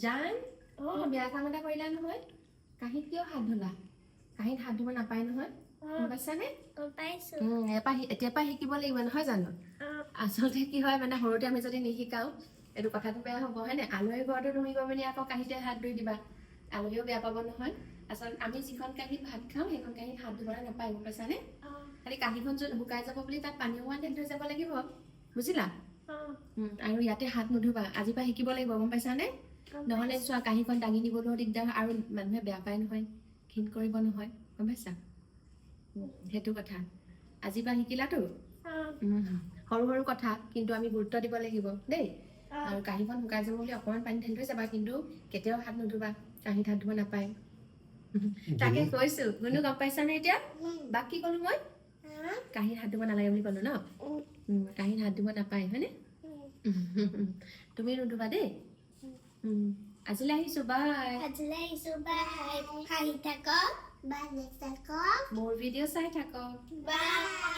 জান, তুমি বেয়া কাম এটা কৰিলা নহয়। কাঁহীত কিয় হাত ধুলা? কাঁহীত হাত ধুব নাপায় নহয়, গম পাইছানে? গম পাইছো। এতিয়াৰ পৰা শিকিব লাগিব, নহয় জানো? আচলতে কি হয়, মানে সৰুতে আমি যদি নিশিকাওঁ, এইটো কথাটো বেয়া হ'ব, হয়নে? আলহী ঘৰতো তুমি গৈ পিনি আকৌ কাঁহীতে হাত ধুই দিবা, আলহীও বেয়া পাব নহয়। আচলতে আমি যিখন কাঁহীত ভাত খাওঁ, সেইখন কাঁহীত হাত ধুবলৈ নাপায়, গম পাইছানে? খালি কাঁহীখন য'ত শুকাই যাব বুলি তাত পানী অকণমান ঢালি থৈ যাব লাগিব, বুজিলা? আৰু ইয়াতে হাত নুধুবা। আজিৰ পৰা শিকিব লাগিব, গম পাইছানে? নহ'লে চোৱা, কাঁহীখন দাঙি নিবলৈও দিগদাৰ হয় আৰু মানুহে বেয়া পায় নহয়, ঘিণ কৰিব নহয়, গম পাইছা? সেইটো কথা। আজিৰ পৰা শিকিলাতো। সৰু সৰু কথা, কিন্তু আমি গুৰুত্ব দিব লাগিব দেই। আৰু কাঁহীখন শুকাই যাব বুলি অকণমান পানী ঢালি থৈ যাবা, কিন্তু কেতিয়াও হাত নুধুবা। কাঁহীত হাত ধুব নাপায়। তাকে কৈছো। গুণু, গম পাইছানে এতিয়া? বাক কি ক'লো মই? কাঁহীত হাত ধুব নালাগে বুলি ক'লো ন? কাঁহীত হাত ধুব নাপায়, হয়নে? তুমি নুধুবা দেই। আজিলৈ আহিছো, বাই। আজিলৈ আহিছো, বাই। হাঁহি থাকক, ভালে থাকক। মোৰ ভিডিঅ' চাই থাকক। বাই।